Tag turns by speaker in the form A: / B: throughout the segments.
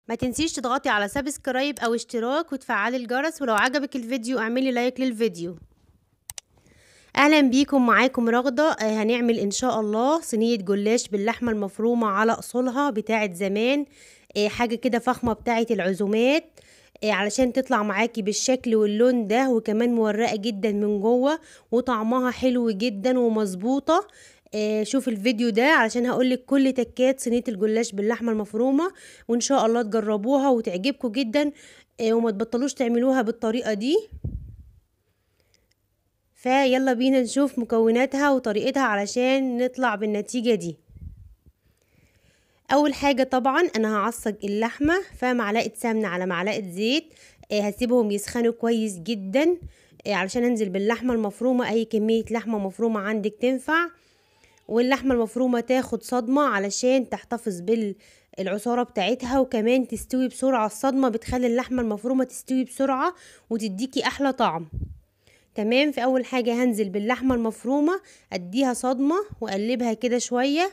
A: ما تنسيش تضغطي على subscribe او اشتراك وتفعلي الجرس، ولو عجبك الفيديو اعملي like للفيديو. اهلا بيكم، معاكم رغدة. هنعمل ان شاء الله صينية جلاش باللحمة المفرومة على اصولها بتاعة زمان، حاجة كده فخمة بتاعة العزومات، علشان تطلع معاكي بالشكل واللون ده، وكمان مورقة جدا من جوه وطعمها حلو جدا ومظبوطة. شوف الفيديو ده علشان هقولك كل تكات صينية الجلاش باللحمة المفرومة، وان شاء الله تجربوها وتعجبكم جدا، وما تبطلوش تعملوها بالطريقة دي. فيلا بينا نشوف مكوناتها وطريقتها علشان نطلع بالنتيجة دي. اول حاجة طبعا انا هعصج اللحمة، فمعلقة سمنة على معلقة زيت، هسيبهم يسخنوا كويس جدا، علشان انزل باللحمة المفرومة. اي كمية لحمة مفرومة عندك تنفع، واللحمة المفرومة تاخد صدمة علشان تحتفظ بالعصارة بتاعتها، وكمان تستوي بسرعة. الصدمة بتخلي اللحمة المفرومة تستوي بسرعة وتديكي احلى طعم. تمام. في اول حاجة هنزل باللحمة المفرومة، اديها صدمة واقلبها كده شوية،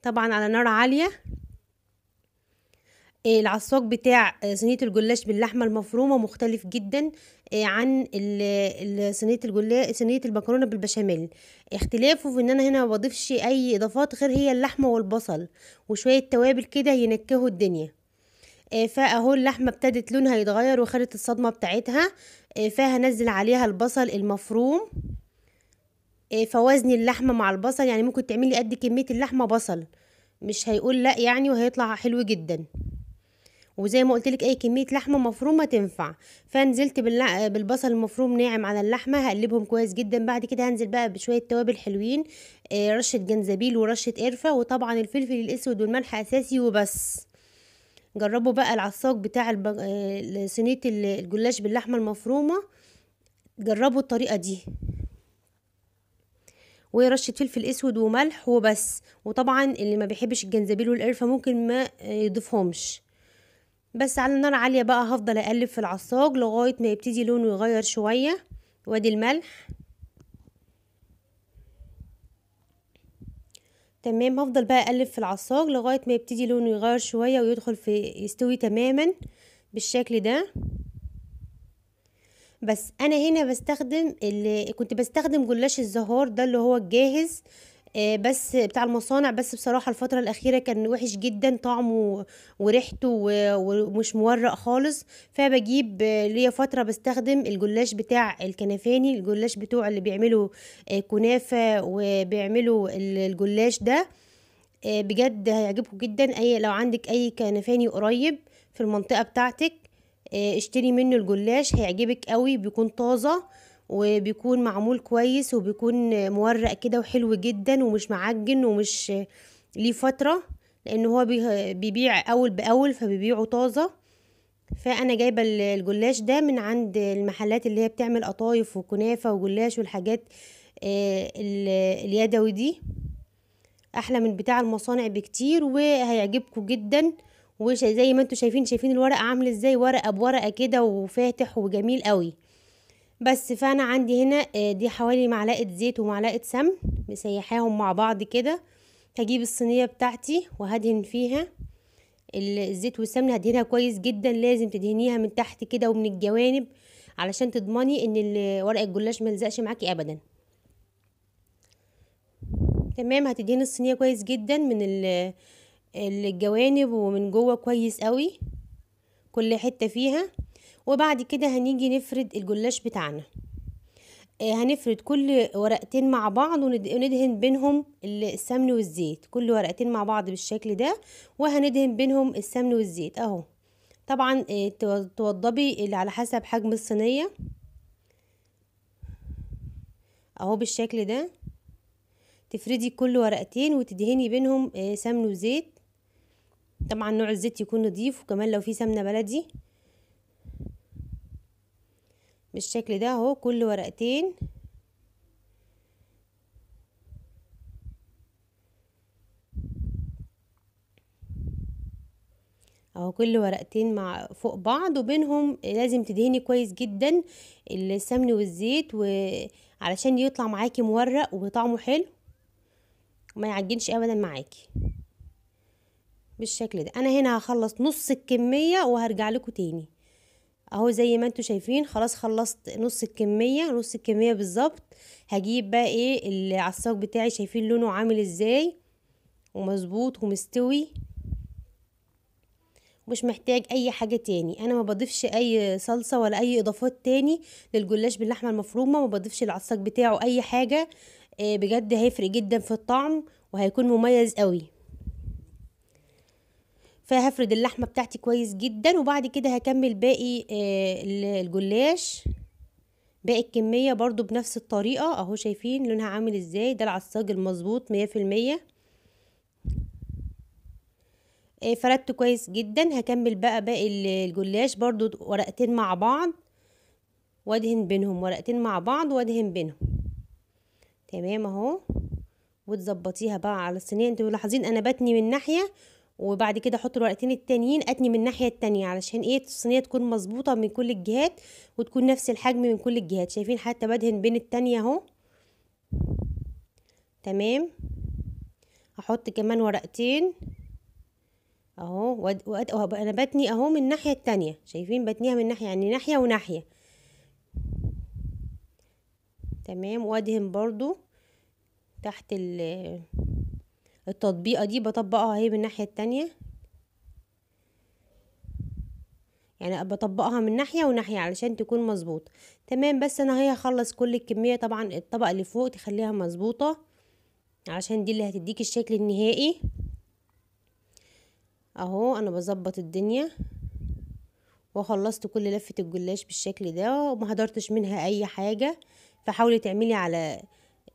A: طبعا على نار عالية. العصاج بتاع صينية الجلاش باللحمة المفرومة مختلف جدا عن صينية الجلاش، صينية المكرونة بالبشاميل. اختلافه في ان انا هنا ما بضيفش اي اضافات غير هي اللحمة والبصل وشوية توابل كده ينكهوا الدنيا. فاهو اللحمة ابتدت لونها يتغير وخدت الصدمة بتاعتها، فهنزل عليها البصل المفروم. فوزني اللحمة مع البصل، يعني ممكن تعملي قد كمية اللحمة بصل، مش هيقول لا يعني، وهيطلع حلو جدا. وزي ما قلت لك اي كمية لحمه مفرومه تنفع. فنزلت بالبصل المفروم ناعم على اللحمة، هقلبهم كويس جدا. بعد كده هنزل بقى بشوية توابل حلوين، رشه جنزبيل ورشه قرفه، وطبعا الفلفل الاسود والملح اساسي وبس. جربوا بقى العصاج بتاع صينية الجلاش باللحمه المفرومه، جربوا الطريقة دي. ورشه فلفل اسود وملح وبس. وطبعا اللي ما بيحبش الجنزبيل والقرفه ممكن ما يضيفهمش. بس على النار عالية بقى هفضل اقلب في العصاج لغاية ما يبتدي لونه يغير شوية. وادي الملح. تمام. هفضل بقى اقلب في العصاج لغاية ما يبتدي لونه يغير شوية ويدخل في يستوي تماما بالشكل ده. بس انا هنا بستخدم اللي كنت بستخدم جلاش الزهار ده اللي هو الجاهز، بس بتاع المصانع، بس بصراحة الفترة الأخيرة كان وحش جدا طعمه وريحته ومش مورق خالص. فبجيب ليا فترة بستخدم الجلاش بتاع الكنفاني، الجلاش بتوع اللي بيعملوا كنافة وبيعملوا الجلاش ده، بجد هيعجبكم جدا. اي لو عندك اي كنفاني قريب في المنطقة بتاعتك اشتري منه الجلاش، هيعجبك قوي. بيكون طازة وبيكون معمول كويس وبيكون مورق كده وحلو جدا ومش معجن ومش ليه فترة، لان هو بيبيع اول باول فبيبيعه طازة. فانا جايبة الجلاش ده من عند المحلات اللي هي بتعمل قطايف وكنافة وجلاش والحاجات اليدوي دي، احلى من بتاع المصانع بكتير وهيعجبكم جدا. وزي ما انتوا شايفين الورقة عامل ازاي، ورقة بورقة كده وفاتح وجميل قوي. بس فانا عندي هنا دي حوالي معلقة زيت ومعلقة سمن مسيحاهم مع بعض كده. هجيب الصينية بتاعتي وهدهن فيها الزيت والسمن، هدهنها كويس جدا. لازم تدهنيها من تحت كده ومن الجوانب علشان تضمني ان ورق الجلاش ما يلزقش معاكي ابدا. تمام. هتدهني الصينية كويس جدا من الجوانب ومن جوه كويس قوي كل حتة فيها. وبعد كده هنيجي نفرد الجلاش بتاعنا، هنفرد كل ورقتين مع بعض وندهن بينهم السمن والزيت، كل ورقتين مع بعض بالشكل ده، وهندهن بينهم السمن والزيت اهو. طبعا توضبي اللي على حسب حجم الصينية اهو بالشكل ده. تفردي كل ورقتين وتدهني بينهم سمن وزيت. طبعا نوع الزيت يكون نضيف، وكمان لو في سمنة بلدي بالشكل ده اهو. كل ورقتين اهو، كل ورقتين مع فوق بعض، وبينهم لازم تدهني كويس جدا السمن والزيت، وعلشان يطلع معاكي مورق وطعمه حلو وما يعجنش ابدا معاكي. بالشكل ده. انا هنا هخلص نص الكمية وهرجع لكم تاني. اهو زي ما انتوا شايفين خلاص خلصت نص الكمية، نص الكمية بالظبط. هجيب بقى ايه العصاج بتاعي، شايفين لونه عامل ازاي ومظبوط ومستوي، مش محتاج اي حاجة تاني. انا ما بضيفش اي صلصه ولا اي اضافات تاني للجلاش باللحمه المفرومه، ما بضيفش العصاج بتاعه اي حاجة. بجد هيفرق جدا في الطعم وهيكون مميز قوي. فهفرد اللحمة بتاعتي كويس جدا، وبعد كده هكمل باقي الجلاش، باقي الكمية برضو بنفس الطريقة. اهو شايفين لونها عامل ازاي، ده العصاج المظبوط 100%. فردته كويس جدا. هكمل بقى باقي الجلاش برضو ورقتين مع بعض وادهن بينهم، ورقتين مع بعض وادهن بينهم. تمام اهو. وتظبطيها بقى على الصينية. انتوا ملاحظين انا بتني من ناحية وبعد كده احط الورقتين التانيين اتني من الناحية التانية، علشان ايه الصينية تكون مظبوطة من كل الجهات وتكون نفس الحجم من كل الجهات. شايفين حتى بدهن بين التانية اهو. تمام. هحط كمان ورقتين اهو، انا بتني اهو من الناحية التانية، شايفين بتنيها من ناحية، يعني ناحية وناحية. تمام. وادهن برضو تحت التطبيقه دي، بطبقها اهي من الناحية التانية، يعني بطبقها من ناحية وناحية علشان تكون مظبوطة. تمام. بس انا هي هخلص كل الكمية. طبعا الطبقة اللي فوق تخليها مظبوطة علشان دي اللي هتديك الشكل النهائي. اهو انا بظبط الدنيا وخلصت كل لفه الجلاش بالشكل ده وما هدرتش منها اي حاجة. فحاولي تعملي على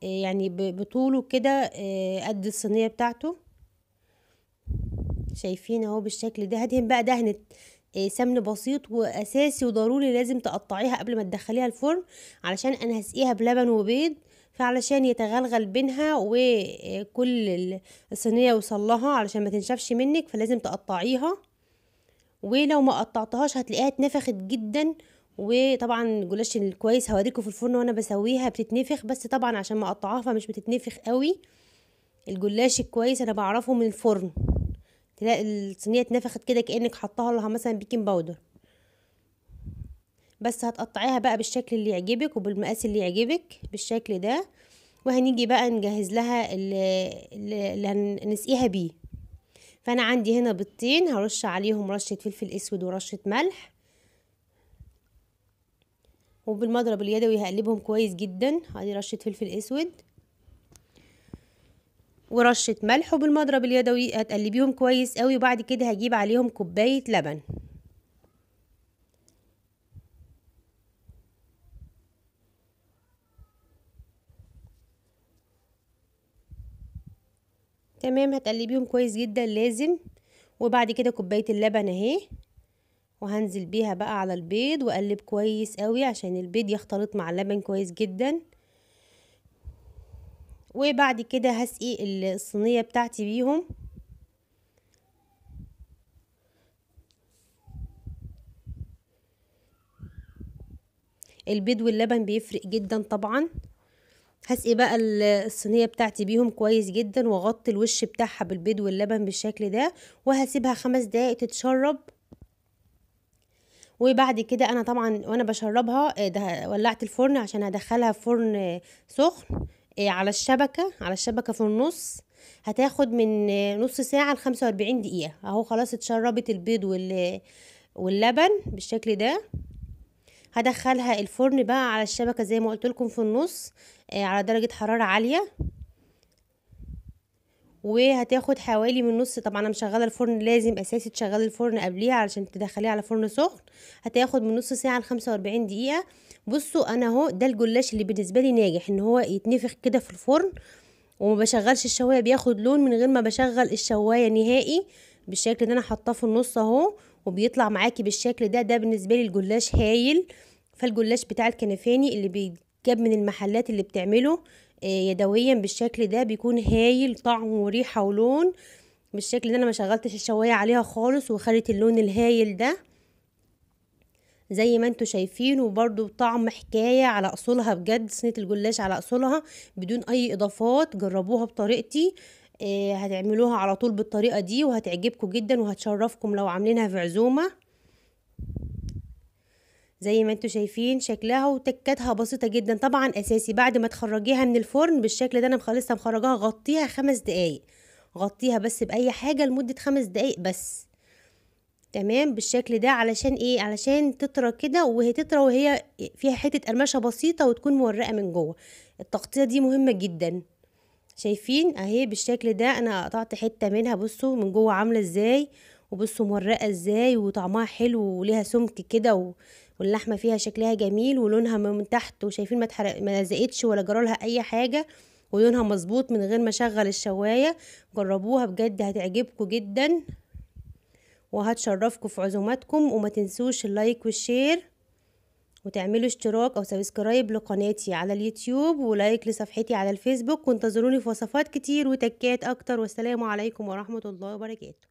A: يعني بطوله كده قد الصينية بتاعته. شايفين اهو بالشكل ده. هدهن بقى دهنه سمن بسيط واساسي وضروري لازم تقطعيها قبل ما تدخليها الفرن، علشان انا هسقيها بلبن وبيض، فعلشان يتغلغل بينها وكل الصينية يوصل لها، علشان ما تنشفش منك فلازم تقطعيها. ولو ما قطعتهاش هتلاقيها اتنفخت جدا. وطبعا الجلاش الكويس هوريكم في الفرن وانا بسويها بتتنفخ، بس طبعا عشان ما اقطعها فمش بتتنفخ قوي. الجلاش الكويس انا بعرفه من الفرن، تلاقي الصينية اتنفخت كده كانك حطاها لها مثلا baking powder. بس هتقطعيها بقى بالشكل اللي يعجبك وبالمقاس اللي يعجبك بالشكل ده. وهنيجي بقى نجهز لها اللي هنسقيها بيه. فانا عندي هنا بيضتين هرش عليهم رشه فلفل اسود ورشه ملح، وبالمضرب اليدوي هقلبهم كويس جدا. ادي رشه فلفل اسود ورشه ملح، وبالمضرب اليدوي هتقلبيهم كويس قوي. وبعد كده هجيب عليهم كوباية لبن. تمام. هتقلبيهم كويس جدا لازم. وبعد كده كوباية اللبن اهي، وهنزل بيها بقى على البيض واقلب كويس قوي عشان البيض يختلط مع اللبن كويس جدا. وبعد كده هسقي الصينية بتاعتي بيهم. البيض واللبن بيفرق جدا طبعا. هسقي بقى الصينية بتاعتي بيهم كويس جدا، واغطي الوش بتاعها بالبيض واللبن بالشكل ده، وهسيبها 5 دقايق تتشرب. وبعد كده انا طبعا وانا بشربها ولعت الفرن عشان هدخلها في فرن سخن على الشبكة، على الشبكة في النص. هتاخد من نص ساعة ل 45 دقيقة. اهو خلاص اتشربت البيض واللبن بالشكل ده. هدخلها الفرن بقى على الشبكة زي ما قلت لكم في النص على درجه حرارة عالية، وهتاخد حوالي من نص. طبعا انا مشغله الفرن، لازم اساسي تشغلي الفرن قبليها علشان تدخليه على فرن سخن. هتاخد من نص ساعة ل 45 دقيقة. بصوا انا اهو ده الجلاش اللي بالنسبة لي ناجح، ان هو يتنفخ كده في الفرن وما بشغلش الشوايه، بياخد لون من غير ما بشغل الشوايه نهائي بالشكل ده. انا حاطاه في النص اهو وبيطلع معاكي بالشكل ده. ده بالنسبة لي الجلاش هايل. فالجلاش بتاع الكنفاني اللي بيتجاب من المحلات اللي بتعمله يدويا بالشكل ده بيكون هايل، طعم وريحه ولون بالشكل ده. انا ما شغلتش الشوايه عليها خالص وخلت اللون الهايل ده زي ما انتوا شايفين، وبرده طعم حكاية على اصولها بجد. صينية الجلاش على اصولها بدون اي اضافات. جربوها بطريقتي. هتعملوها على طول بالطريقة دي وهتعجبكم جدا وهتشرفكم لو عاملينها في عزومة. زي ما انتوا شايفين شكلها وتكاتها بسيطة جدا. طبعا اساسي بعد ما تخرجيها من الفرن بالشكل ده، انا لسه مخرجاها، غطيها 5 دقايق، غطيها بس باي حاجة لمدة 5 دقايق بس، تمام بالشكل ده. علشان ايه؟ علشان تطرى كده، وهي تطرى وهي فيها حتة قرمشة بسيطة وتكون مورقة من جوه. التغطية دي مهمة جدا. شايفين اهي بالشكل ده، انا قطعت حتة منها، بصوا من جوه عاملة ازاي، وبصوا مورقة ازاي، وطعمها حلو وليها سمك كده، واللحمة فيها شكلها جميل ولونها من تحت، وشايفين ما لزقتش ولا جرالها اي حاجة، ولونها مظبوط من غير ما اشغل الشواية. جربوها بجد هتعجبكم جدا وهتشرفكم في عزوماتكم. وما تنسوش ال like وال share، وتعملوا اشتراك او subscribe لقناتي على اليوتيوب، و like لصفحتي على الفيسبوك، وانتظروني في وصفات كتير وتكات اكتر. والسلام عليكم ورحمة الله وبركاته.